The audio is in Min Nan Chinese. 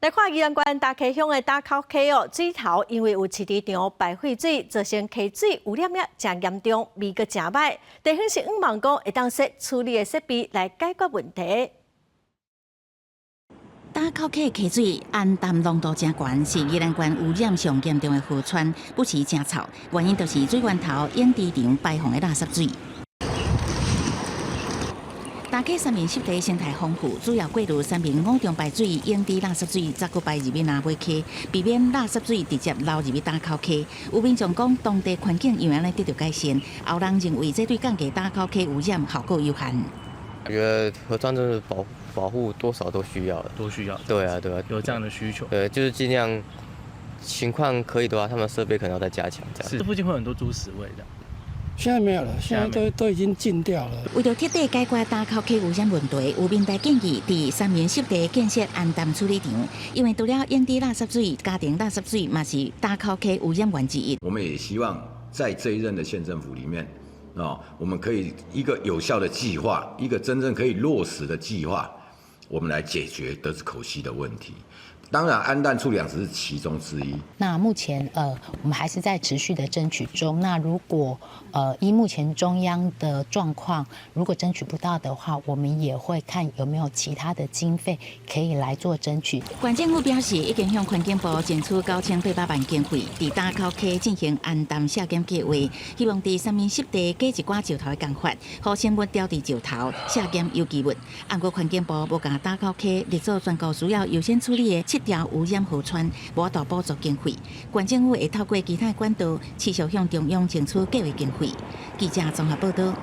來看宜蘭縣大溪鄉的打口溪哦，水頭因為有飼豬場排廢水，造成溪水污染也誠嚴重，味閣誠䆀。地方是向望講會當設處理的設備來解決問題。打口溪溪水氨氮濃度誠懸，是宜蘭縣污染上嚴重的河川，不時誠臭。原因就是水源頭養豬場排放的垃圾水。大溪三民濕地生態豐富，主要過濾三民五中排水、養豬垃圾水，才閣排入去南尾溪，避免垃圾水直接流入去打口溪。有民眾講，當地環境因為按呢得著改善，後人認為這對降低打口溪污染效果有限。我覺得河川真的保護多少都需要的，都需要。對啊，對啊，有這樣的需求。對，就是盡量情況可以的話，他們設備可能要再加強。這樣。是，附近會有很多豬屎味的。現在沒有了，現在都已經淨掉了。為著徹底解決打口溪污染問題，有民代建議佇三民濕地建設氨氮處理場，因為除了養豬垃圾水、家庭垃圾水，嘛是打口溪污染源之一。我們也希望在這一任的縣政府裡面，啊，我們可以一個有效的計劃，一個真正可以落實的計劃，我們來解決德子口溪的問題。當然，氨氮處理廠只是其中之一。那目前我們還是在持續的爭取中。那如果依目前中央的狀況，如果爭取不到的話，我們也會看有沒有其他的經費可以來做爭取。縣政府表示，已經向環境部爭取9800萬經費，佇打口溪進行氨氮削減計劃，希望佇三民濕地加一寡石頭的工法，予生物釣佇石頭，削減有機物。毋過環境部無共打口溪列做全國需要優先處理的七條污染河川，無法度補助經費。縣政府會透過其他管道，持續向中央爭取計劃經費。記者綜合報道。